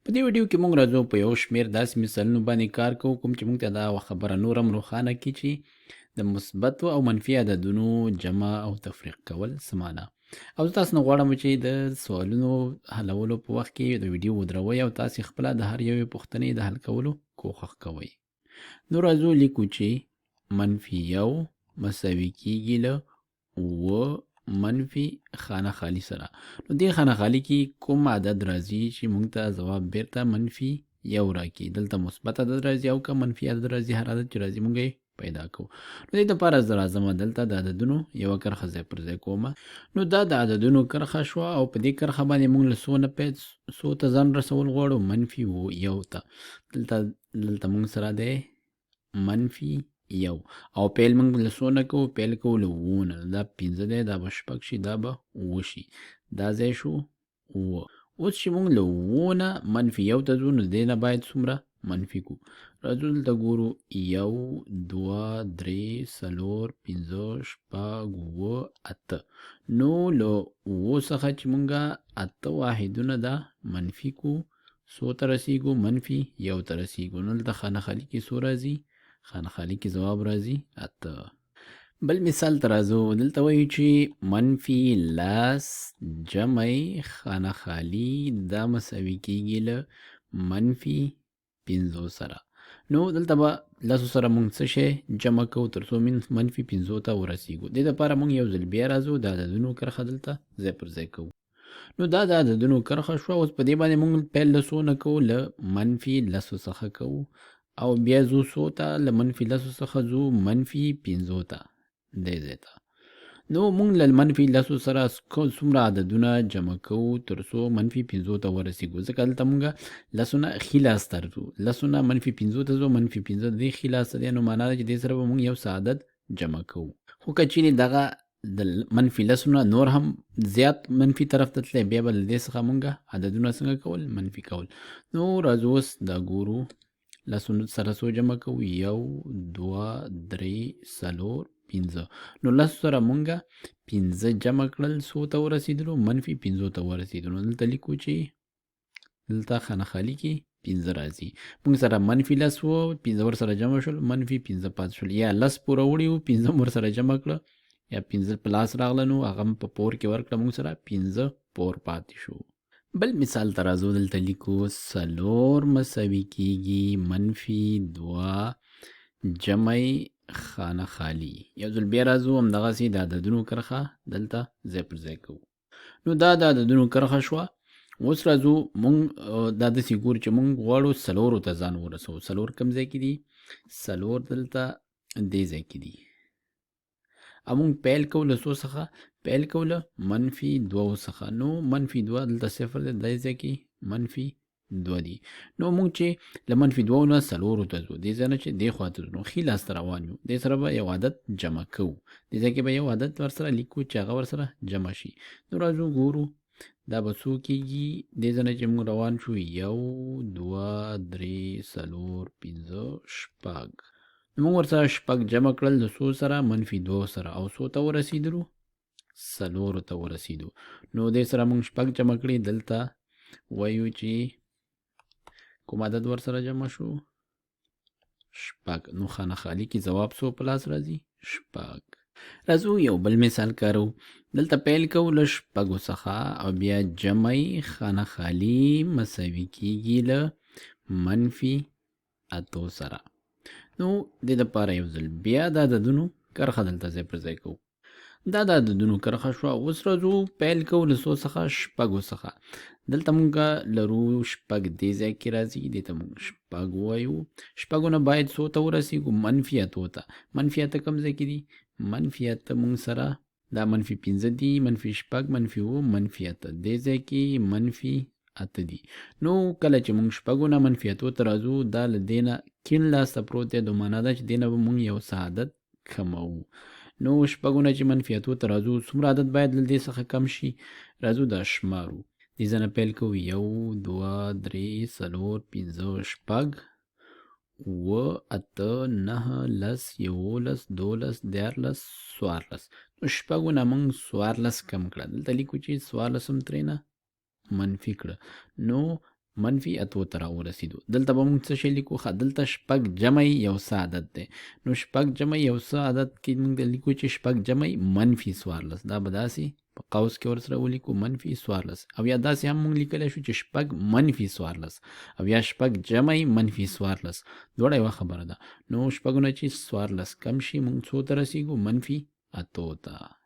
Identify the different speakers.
Speaker 1: په دې ویډیو کې موږ راځو په یو شمېر داسې مثالونو باندې کار کوو کوم چې موږ ته دا خبره نور هم روښانه کړي چې د مثبتو او منفي عددونو جمع او تفریق کول څه معنا. او زه تاسو نه غواړم چې د سوالونو حلولو په وخت کې د ویډیو ودروئ او تاسو خپله د هر یوې پوښتنې د حل کولو کوښښ کوئ. نو راځو لیکو چې منفي یو مساوي کیږي له اووه منفي خانه خالي سره. نو دې خانه خالي کې کوم عدد راځي چې موږ ته ځواب بیرته منفي یو راکړي؟ دلته مثبت عدد راځي او که منفي عدد راځي، هر عدد چې راځي موږ یې پیدا کوو. نو دې لپاره زه راځم دلته د عددونو یوه کرښه ځای پر ځای کوم. نو دا د عددونو کرښه شوه او په دې کرښه باندې موږ له څو نه پیل څو ته ځان رسول غواړو؟ منفي یو ته. دلته موږ سره دی منفي یو او پیل موږ له څو نه کوو؟ پیل کوو له اوو نه. دا پنځه دی، دا به شپږ شي، دا به اووه شي، دا ځای شو اووه. اوس چې موږ له اوو نه منفي یو ته ځو نو دې نه باید څومره منفي کو؟ راځو دلته ګورو یو، دوه، درې، څلور، پنځه، شپږ، اووه، اته. نو له اوو څخه چې موږ اته واحدونه دا منفي کو څو ته رسیږو؟ منفي یو ته رسیږو. نو دلته خانه خالي کې څو راځي؟ خانه خالي کې ځواب راځي اته. بل مثال ته راځو. دلته وایو چې منفي لس جمع خانه خالي دا مساوي کیږي له منفي پنځو سره. نو دلته به لسو سره موږ څه شی جمع کوو تر څو منفي پنځو ته ورسیږو؟ دې لپاره موږ یو ځل بیا راځو د عددونو کرښه دلته ځای پر ځای کوو. نو دا د عددونو کرښه شوه. اوس په دې باندې موږ پیل له څو نه کوو؟ له منفي لسو څخه کوو او بیا ځو څو ته؟ له منفي لسو څخه ځو منفي پنځو ته، دې ځای ته. نو موږ له منفي لسو سره څومره عددونه جمع کوو تر څو منفي پنځو ته ورسیږو؟ ځکه دلته موږ لسو نه ښي لاس ته ځو، لسو نه منفي پنځو ته ځو، منفي پنځه دې ښي لاس ته دی، نو معنا ده چې دې سره به موږ یو څه عدد جمع کوو. خو که چیرې دغه د منفي لسو نه نور هم زیات منفي طرف ته تللی، بیا به له دې څخه موږ عددونه څنګه کول؟ منفي کول. نو راځو اوس دا ګورو لسو سره څو جمع کوو؟ یو، دوه، درې، څلور، پنځه. نو لسو سره مونږ پنځه جمع کړل، څو ته ورسېدلو؟ منفي پنځو ته ورسېدلو. نو دلته لیکو چې دلته خانه خالي کې پنځه راځي. مونږ سره منفي لس وو، پنځه ورسره جمع شول، منفي پنځه پاتې شول. یا لس پوره وړي وو، پنځه هم ورسره جمع کړه، یا پنځه په لاس راغله نو هغه هم په پور کې ورکړه، مونږ سره پنځه پور پاتې شو. بل مثال ته راځو. دلته لیکو څلور مساوي کیږي منفي دوه جمع خانه خالي. یو ځل بیا راځو همدغسې د عددونو کرښه دلته ځای پر ځای کوو. نو دا د عددونو کرښه شوه. اوس راځو مونږ دا داسې ګورو چې مونږ غواړو څلورو ته ځان ورسوو. څلور کوم ځای کې دي؟ څلور دلته دې ځای کې دي. او مونږ پیل کوو له څو څخه؟ پیل کوو له منفي دوو څخه. نو منفي دوه دلته صفر دی، دې ځای کې منفي دوه دي. نو مونږ چې له منفي دوو نه څلورو ته ځو، دې ځای نه چې دې خوا ته ځو، نو ښي لاس ته روان یو، دې سره به یو عدد جمع کوو، دې ځای کې به یو عدد ورسره لیکو چې هغه ورسره جمع شي. نو راځو ګورو دا به څو کېږي. دې ځای نه چې موږ روان شو یو، دوه، درې، څلور، پنځه، شپږ. نو موږ ورسره شپږ جمع کړل د څو سره؟ منفي دوو سره. او څو ته ورسېدلو؟ څلورو ته ورسېدو. نو دې سره موږ شپږ جمع کړي، دلته وایو چې کوم عدد ورسره جمع شو؟ شپږ. نو خانه خالي کې ځواب څو په لاس راځي؟ شپږ. راځو یو بل مثال کارو. دلته پیل کوو له شپږو څخه او بیا جمع خانه خالي مساوي کیږي له منفي اتو سره. نو دې دپاره یو ځل بیا د عددونو کرښه دلته ځای پر ځای کوو. دا د عددونو کرښه شوه. اوس راځو پیل کوو له څو څخه؟ شپږو څخه. دلته مونږ لرو شپږ دې ځای کې راځي، دې ته مونږ شپږ وایو. شپږو نه باید څو ته ورسیږو؟ منفي اتو ته. منفي اته کوم ځای کې دي؟ منفي اته مونږ سره دا منفي پنځه دي، منفي شپږ، منفي اووه، منفي اته، دې ځای کې منفي اته دي. نو کله چې مونږ شپږو نه منفي اتو ته راځو، دا له دې نه کیڼ لاس ته پروت دی، نو معنا دا چې دې نه به مونږ یو څه عدد کموو. نو شپږو نه چې منفي اتو ته راځو، څومره عدد باید له دې څخه کم شي؟ راځو دا شمارو. دې ځای نه پیل کوو، یو، دوه، درې، څلور، پنځه، شپږ، اووه، اته، نهه، لس، یوولس، دولس، دیارلس، څوارلس. نو شپږو نه موږ څوارلس کم کړه، دلته لیکو چې څوارلس هم ترې نه منفي کړه، نو منفي اتو ته راورسېدو. دلته به موږ څه شی لیکو؟ ښه، دلته شپږ جمع یو څه عدد دی، نو شپږ جمع یو څه عدد کې موږ لیکو چې شپږ جمع منفي 14، دا به داسې په قوس کې ورسره ولیکو منفي 14، او یا داسې هم موږ لیکلی شو چې شپږ منفي 14 او یا شپږ جمع منفي 14، دواړه یوه خبره ده. نو شپږونه چې 14 کم شي موږ څو ته رسېږو؟ منفي اتو ته.